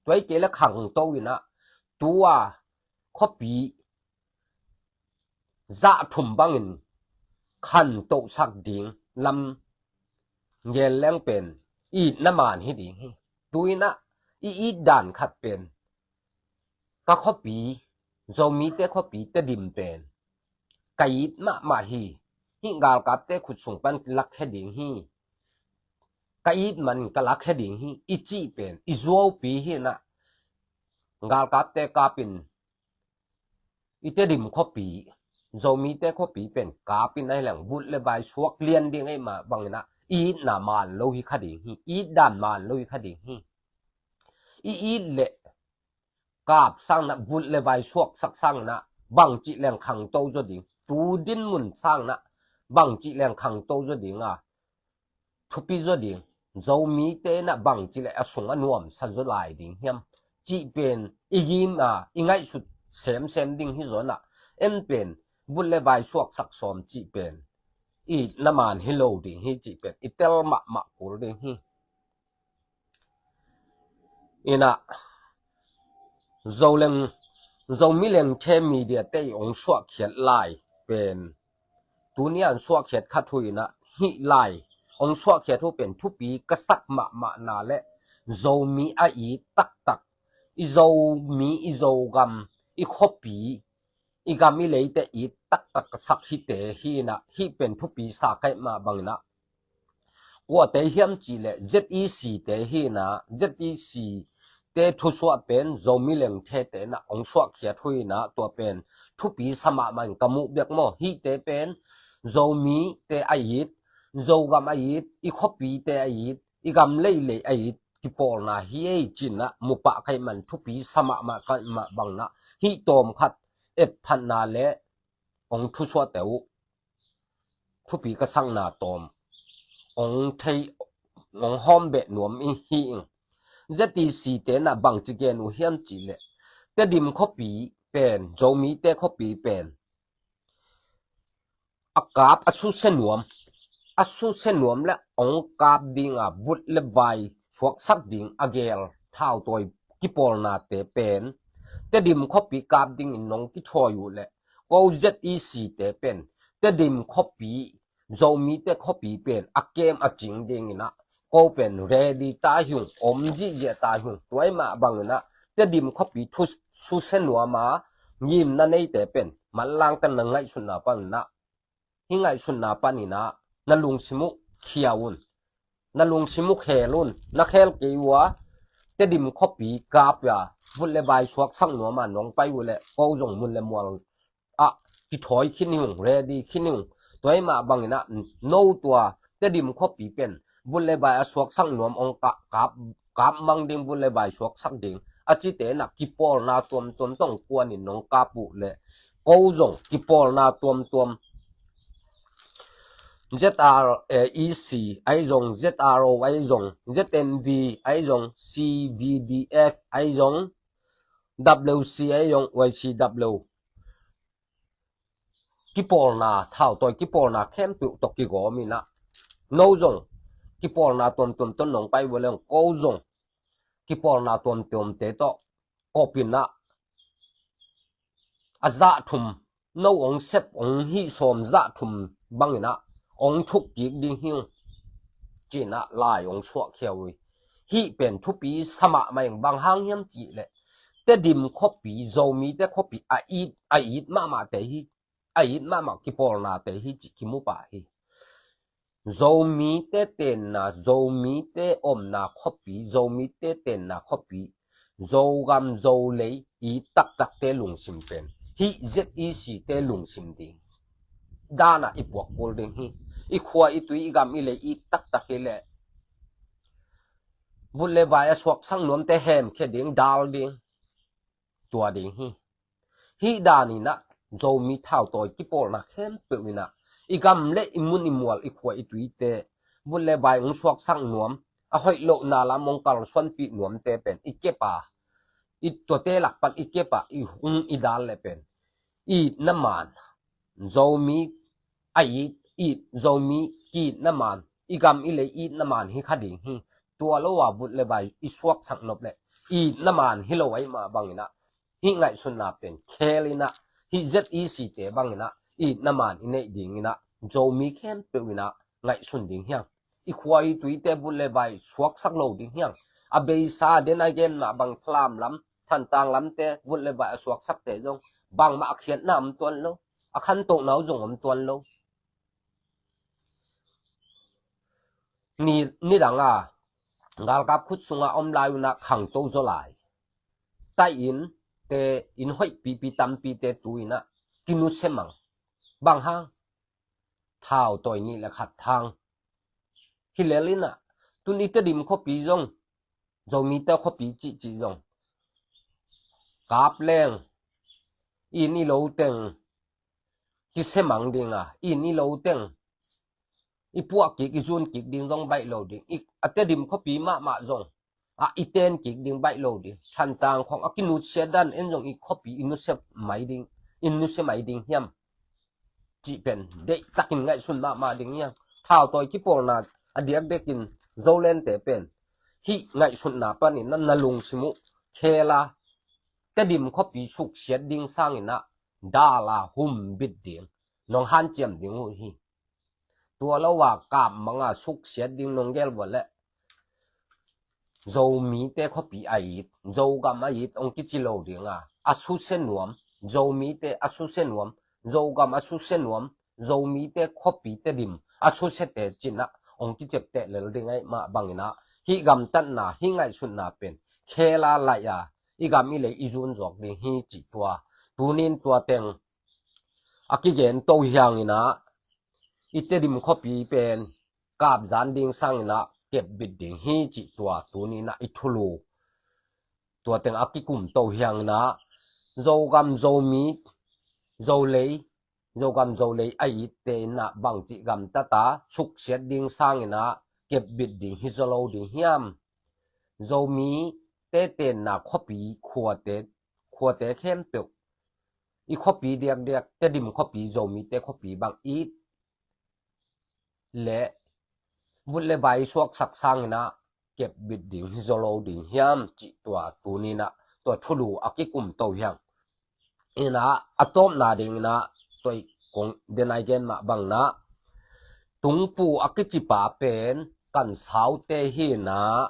Tua hi kei leh khangto in ah, tua khuapi zah thum bangin khantohsak ding lam gen leng pen itna man hi ding hi. Tu-in ah i it dan khat pen, ka khuapi, Zomite khuapi Tedim pen ka it mahmah hi. Hih galkapte khut sung pan lakhia ding hi. Ka it man ka lakhia ding hi, i cih pen i zuaupi hi in ah, galkapte kapin i Tedim khuapi, Zomite khuapi pen kapin ahi leng vut le vai suak lian ding ahih mah bangin ah, i itna man lo hi kha ding hi, i it dan man lo hi kha ding hi. I it leh kap sangin ah, vut le vai suaksak sangin ah, bangcih leng khangto zaw ding, tu dinmun sangin ah, bangcih leng khangto zaw ding a, thupi zaw ding, Zomite in ah bangcih leh a sung a nuamsa zaw lai ding hiam, cih pen i gim a, i ngaihsut semsem ding hi zaw in ah, en pen vut le vai suaksak sawm cih pen itna man hi lo ding hi, cih pen i tel mahmah kul ding hi. In ah, Zoleng, Zomi Lengthe Media te i hong suahkhiat lai pen, tuni a hong suahkhiat khat uh in ah, hih lai hong suahkhiat uh pen thupi ka sak mahmahna leh, Zomi a it taktak, i Zomi, i Zogam, i khuapi, i gam i leite it taktak ka sak hite hi in ah, hih pen thupi sa ka hih mah bangin ah, kuate hiam cih leh Z E C te hi in ah, Z E C te thusuah pen Zomi Lengthe te in ah hong suahkhiat uh in ah, tua pen thupi sa mahmah in ka muh bek maw. Hihte pen Zomite a it, Zogam a it, i khuapite a it, i gam leilei a it kipawlna hi ei, ci-in ah mu pah ka hih man, thupi sa mahmah ka hih mah bangin ah, hih tawm khat etphatna leh hong thusuahte uh thupi ka sakna tawm hong thei, hong hawm beh nuam i hi ing. Z E C te in ah bangci gen uh hiam cih leh, Tedim khuapi pen, Zomite khuapi pen a kap, a susia nuam, a susia nuam leh hong kap dinga vut le vai suaksak ding a geel thautawi kipawlnate pen Tedim khuapi kap dingin nong kithawi uh leh, ko Z E C te pen Tedim khuapi, Zomite khuapi pen a kem a cing dingin ah, ko pen ready ta hi ung, om zihziah ta hi ung. Tua ahih mah bangin ah, Tedim khuapi thu susia nuam a ngimna neite pen manlangtan, na ngaihsutna panin ah, hih ngaihsutna panin ah na lungsim uh khia un, na lungsim uh khel un. Na khel kei uh a, Tedim khuapi kap a vut le vai suaksak nuam a nong pai uh leh, ko zong mun le mual ah kithawi khin hi ung, ready khin hi ung. Tua ahih mah bangin ah, no tua Tedim khuapi pen vut le vai a suaksak nuam, hong kap, kap, kap mang ding, vut le vai suaksak ding a cite in ah, kipawlna tuamtuam tawh kuanin nong kap uh leh, ko zong kipawlna tuamtuam, Z R E C ahi zong, Z R O ahi zong, Z M V ahi zong, C V D F ahi zong, W C ahi zong, Y C W, kipawlna, thautawi kipawlna khempeuh tawh kigawm in ah, no zong kipawlna tuamtuam tawh nong pai vua leng ko zong kipawlna tuamtuamte tawh kop in ah a zah thum, no ong sep ong hih sawm zah thum bangin ah ong thuk kik ding hi ung, ci-in ah lai ong suahkhia uh hi. Hih pen thupi sa mahmah ing. Bang hang hiam cih leh Tedim khuapi, Zomite khuapi a it, a it mahmahte hi, a it mahmah kipawlnate hi cih kimu pah hi. Zomite tenna, Zomite omna khuapi, Zomite tenna khuapi, Zogam Zolei it taktakte lungsim pen hih Z E C te lungsim ding dan ah i puak kul ding hi. I khua i tui i gam i lei it taktak hi leh vut le vai a suaksak nuamte hemkhia ding, dal ding, tua ding hi. Hih dan in ah Zomi thautawi kipawlna khempeuh in ah i gam le i mun i mual, i khua i tuite vut le vai ong suaksak nuam, a hoih lohna lam ong kalsuanpih nuamte pen i kep a, i tuate lak pan i kep a, i hung i dal le pen itna man, Zomi a it, it, Zomi ki-itna man, i gam i lei itna man hi kha ding hi. Tua lo a vut le vai i suaksak nop le itna man hi lo ahih mah bangin ah hih ngaihsutna pen khel in ah, hih Z E C te bangin ah itna man i neih dingin ah Zomi khempeuh in ah ngaihsun ding hi hang. I khua i tuite vut le vai suaksak lo ding hi hang. A beisa den a gen mah bang Falam lam, Thantlang lamte vut le vai a suaksakte zong bangmah a khiatna om tuan lo, a khantohna uh zong om tuan lo. Ni, nidang a galkap khut sungah om lai un ah khangto zaw lai. Taih inn te, inn hoih pipi tampite tu in ah kinusia mang. Bang hang? Thautawi nih le khat hang. Hi lel in ah tuni Tedim khuapi zong, Zomite khuapi cihcih zong kap leng, inn i lo teng kisia mang ding a, inn i lo teng i puah kik, i zun kik ding zong baih lo ding. I, a Tedim khuapi mahmah zong a i ten kik ding baih lo ding. Thantlang khong a kinusia dan en zong i khuapi i nusia mai ding, i nusia mai ding hiam cih pen deihtakin ngaihsun mahmah ding hiam. Thautawi kipawlna a diakdiakin Zolente pen hih ngaihsutna panin na, na lungsim uh khel a, Tedim khuapi suksiat ding sangin ah dal a humbit ding nong hanciam ding uh hi. Tua lo a kap mang a suksiat ding nong gel vua leh Zomite khuapi a it, Zogam a it ong kici lo ding a, a susia nuam, Zomite a susia nuam, Zogam a susia nuam, Zomite khuapi Tedim a susiate ci-in ah ong kiciapteh lel ding ahih mah bangin ah hih gamtatna, hih ngaihsutna pen khel a laih a, i gam i lei i zun zawk ding hi cih tua. Tunin tua teng a kigen to hi hangin ah i Tedim khuapi pen kapzan ding sangin ah kepbit ding hi cih tua tunin ah i thulu tua teng a kikum to hi hangin ah Zogam Zomi, Zolei, Zogam Zolei a itte in ah bangcih gamtat a suksiat ding sangin ah kepbit ding hi zaw lo ding hiam? Zomite tenna khuapi, khuate, khuate khempeuh, i khuapi diakdiak, Tedim khuapi, Zomite khuapi bang it le vut le vai suaksak sangin ah kepbit ding hi zaw lo ding hiam cih tua tunin ah tua thulu a kikum to hi hang. In ah a tawpna dingin ah tua i kong den a i gen mah bangin ah Tungpu a kicipa pen Kansaute hi in ah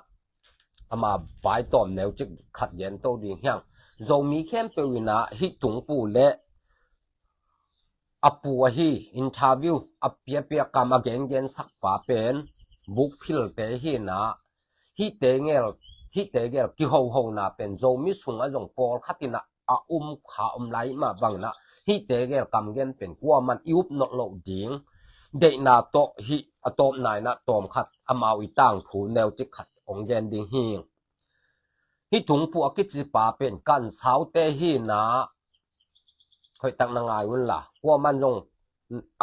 ama vai tawm neu cik khat gen to ding hi hang. Zomi khempeuh in ah hih Tungpu le a pu ahi, interview a piapia kam a gengen sakpa pen Bukphilte hi in ah hihte gel, hihte gel kihohona pen Zomi sungah zong pawlkhat in ah a um kha om lai mah bangin ah hihte gel kamgen pen kuaman i up nolh loh ding deihna tawh hih a tawpna in ah tawmkhat amau i tangthu neu cik khat hong gen ding hi. Hih Tungpu a kicipa pen Kansaute hi in ah hoihtak na ngai un la, kuaman zong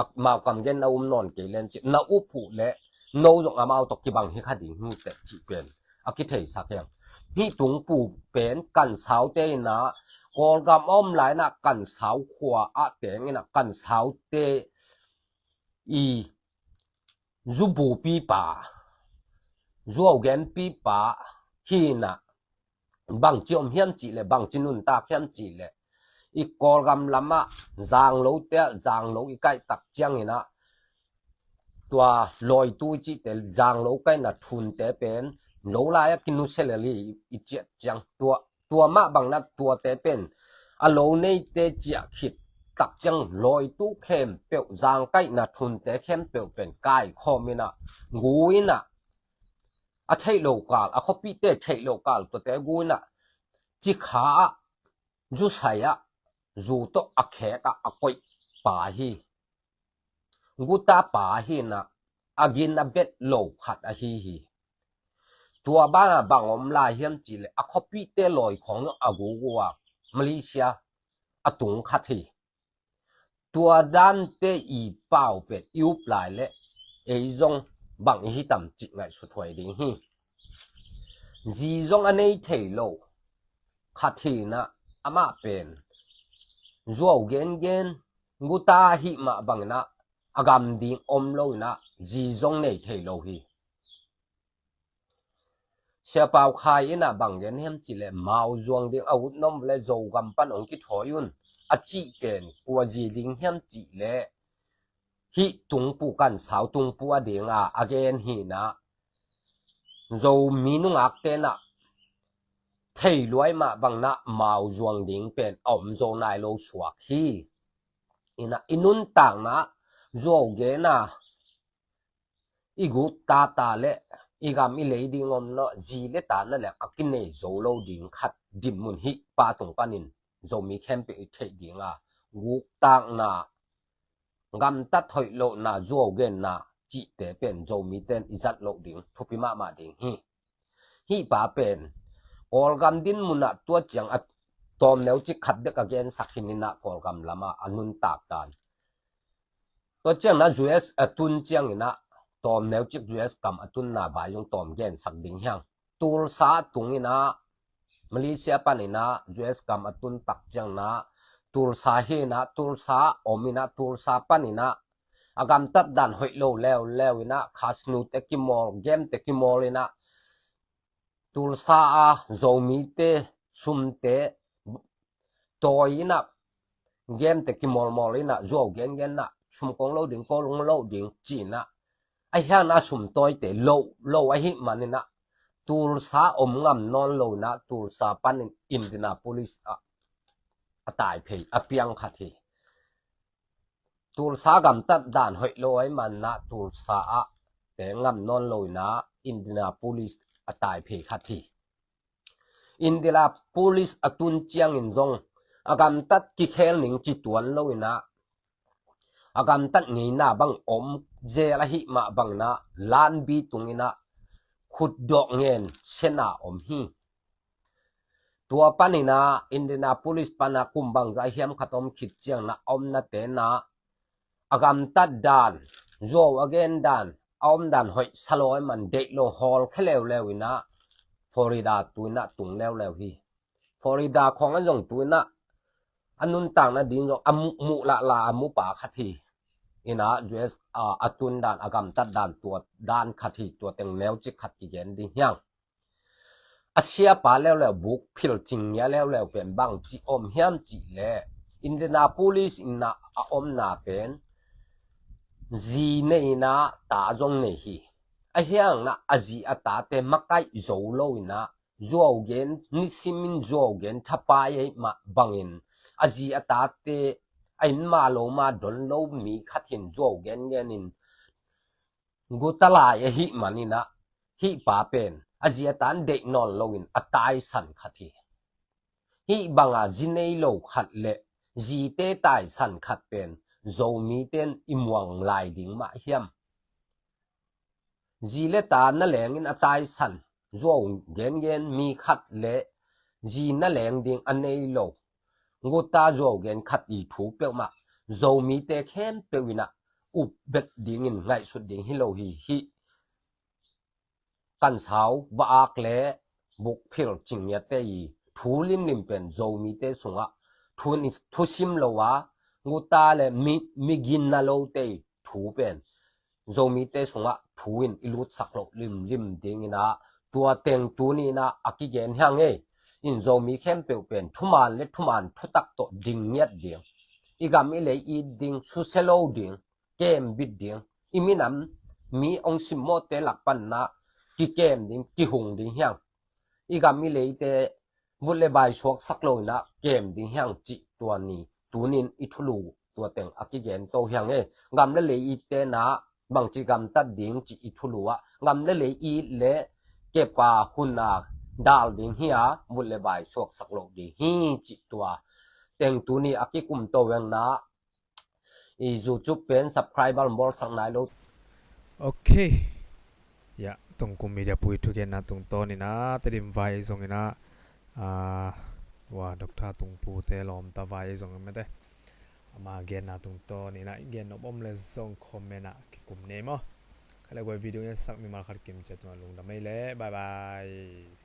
amau kamgen na um nawn kei len cih na up uh leh no zong amau tawh kibang hi kha ding hi uh teh cih pen a kitheisak hi hang. Hih Tungpu pen Kansaute in ah Kawlgam a om lai in ah Kansau khua ah teng in ah Kansaute i zubupipa, zuau genpipa hi in ah, bangci om hiam cih leh, bangci nuntak hiam cih leh, i Kawlgam lamah zanglote ah zanglo i kaihtak ciangin ah, tua lawitu i cihte, zanglo kaihna thunte pen lo lai-ah kinusia lel hi i ciah ciang. Tua, tua mah bang in ah tuate pen a lo neite ciah khit tak ciang lawitu khempeuh, zang kaihna thunte khempeuh pen kaikhawm in ah, gu in ah, a theih loh kal, a khuapihte theih loh kal tuate gu in ah, cikha ah, zusai ah, zu tawh a khek ah a koih pa hi. Guta pa hi in ah, a gin a vet lo khat ahi hi. Tua banah bang om lai hiam cih leh, a khuapihte lawi khawng a gugu a Malaysia a tung khat hi. Tua dante i pau pen i up lai leh, ei zong bang i hi tam cih ngaihsut huai ding hi. Zi zong a nei thei lo khat hi in ah, amah pen zuau gengen, guta ahih mah bang in ah, a gam ding om lo in ah, zi zong nei thei lo hi. Sia Pau Khai in ah bang gen hiam cih leh, Mauzuang ding a ut nuam leh Zogam pan hong kithawi un, a cih pen kua zi ding hiam cih leh, hih Tungpu, Kansau Tungpu a ding a, a gen hi in ah, Zomi nungakte in ah thei luai mah bang in ah, Mauzuang ding pen a om zo nai lo suak hi. In ah, i nuntakna ah zuau gen a, i guk tata leh i gam i lei ding om lo, zi leh ta na leng a kinei zo lo ding khat dinmun hih pa tung panin Zomi khempeuh i theih ding a, guktakna, gamtat hoih lohna, zuau genna cihte pen Zomite in i zat loh ding thupi mahmah ding hi. Hih pa pen Kawlgam dinmun ah tua ciang a tawm neucik khat bek a gensak hi in ah, Kawlgam lamah a nuntak dan. Tua ciang in ah U S a tun ciangin ah, tawm neucik U S gam a tunna vai zong tawm gensak ding hi hang. Tulsa a tung in ah, Malaysia pan in ah U S gam a tun tak ciang in ah, Tulsa hi in ah, Tulsa om in ah, Tulsa pan in ah, a gamtat dan hoih lo leuleu in ah, casino-te kimawl, game-te kimawl in ah, Tulsa a Zomite sumte tawi in ah, game-te kimawlmawl in ah, zuau gengen in ah, sum kong lo ding, kong lo ding ci in ah, a hiang a sum tawite lo, lo ahih man in ah, Tulsa om ngam nawn lo in ah, Tulsa panin Indianapolis ah a tai phei, a piang khat hi. Tulsa gamtat dan hoih lo ahih man in ah, Tulsa ah teng ngam nawn lo in ah, Indianapolis a tai phei khat hi. Indianapolis a tun ciangin zong a gamtat kikhel ning ci tuan lo in ah, a gamtat ngeina bang om zel ahih mah bang in ah, lanbi tung in ah, khutdawh ngen sena om hi. Tua pan in ah, Indianapolis pan ah kum bangzah hiam khat om khit ciang in ah, a omnate in ah, a gamtat dan, zuau a gen dan, a om dan hoih sa lo ahih man deih lo, hawlkhia leuleu in ah, Florida tu in ah tung leuleu hi. Florida khawng ah zong tu in ah, a nuntakna ding zong a muh, muh lahlah a mu pa khat hi. In ah U S a, a tun dan, a gamtat dan, tua dan khat hi. Tua teng neucik khat kigen ding hi hang. A siapa leuleu, buk phil cing ngia leuleu pen bangci om hiam cih leh, Indianapolis in ah a omna pen zi nei in ah ta zong nei hi. A hiang in ah a zi a tate makaih zo lo in ah, zuau gen, nisimin zuau gen thapai ahih mah bangin, a zi a tate a inn mah lo mah don lo mi khat hi in, zuau gengen in guta lai ahih man in ah, hih pa pen a zi a ta in deih nawn lo in a taisan khat hi. Hih bang a zi nei lo khat leh zite taisan khat pen Zomite in i muang lai ding mah hiam? Zi leh ta na leng in a taisan, zuau gengen mi khat leh zi na leng ding a nei lo, guta zuau gen khat i thu peuhmah Zomite khempeuh in ah up vet ding in ngaihsut ding hi lo hi. Hih Kansau va-ak leh buk phil cing ngiate i thu limlim pen Zomite sungah thu ni, thusim lo a, guta leh mi, mi ginna lote i thu pen Zomite sungah thu in i lutsak loh limlim dingin ah tua teng tuni in ah a kigen hi hang ei. In Zomi khempeuh pen thuman le thuman thutak tawh ding ngiat ding, i gam i lei it ding, susia lo ding, kembit ding, i minam mi hong simmawhte lak panin ah kikem ding, kihung ding hi hang. I gam i leite vut le vai suaksak lo in ah kem ding hi hang cih tua ni tunin i thulu tua teng a kigen to hi hang ei. Gam le lei itte in ah bangci gamtat ding cih i thulu ah gam le lei it le kepa hun a dal ding hi a, vut le vai suaksak lo ding hi cih tua teng tuni a kikum to hi hang in ah i YouTube pen subscribe bawlsak nai lo. Ok. Ya, Tungkum Media pui thugenna tungtawnin ah Tedim vai zongin ah, ah, wa Doctor Tungpu te lawmta vai zongin mete, ama genna tungtawnin ah i gen nop om le zong comment ah kikum nei maw. Kha le guai video ngetsak mimal khat kim ciat tungah lungdam ei le, bye bye.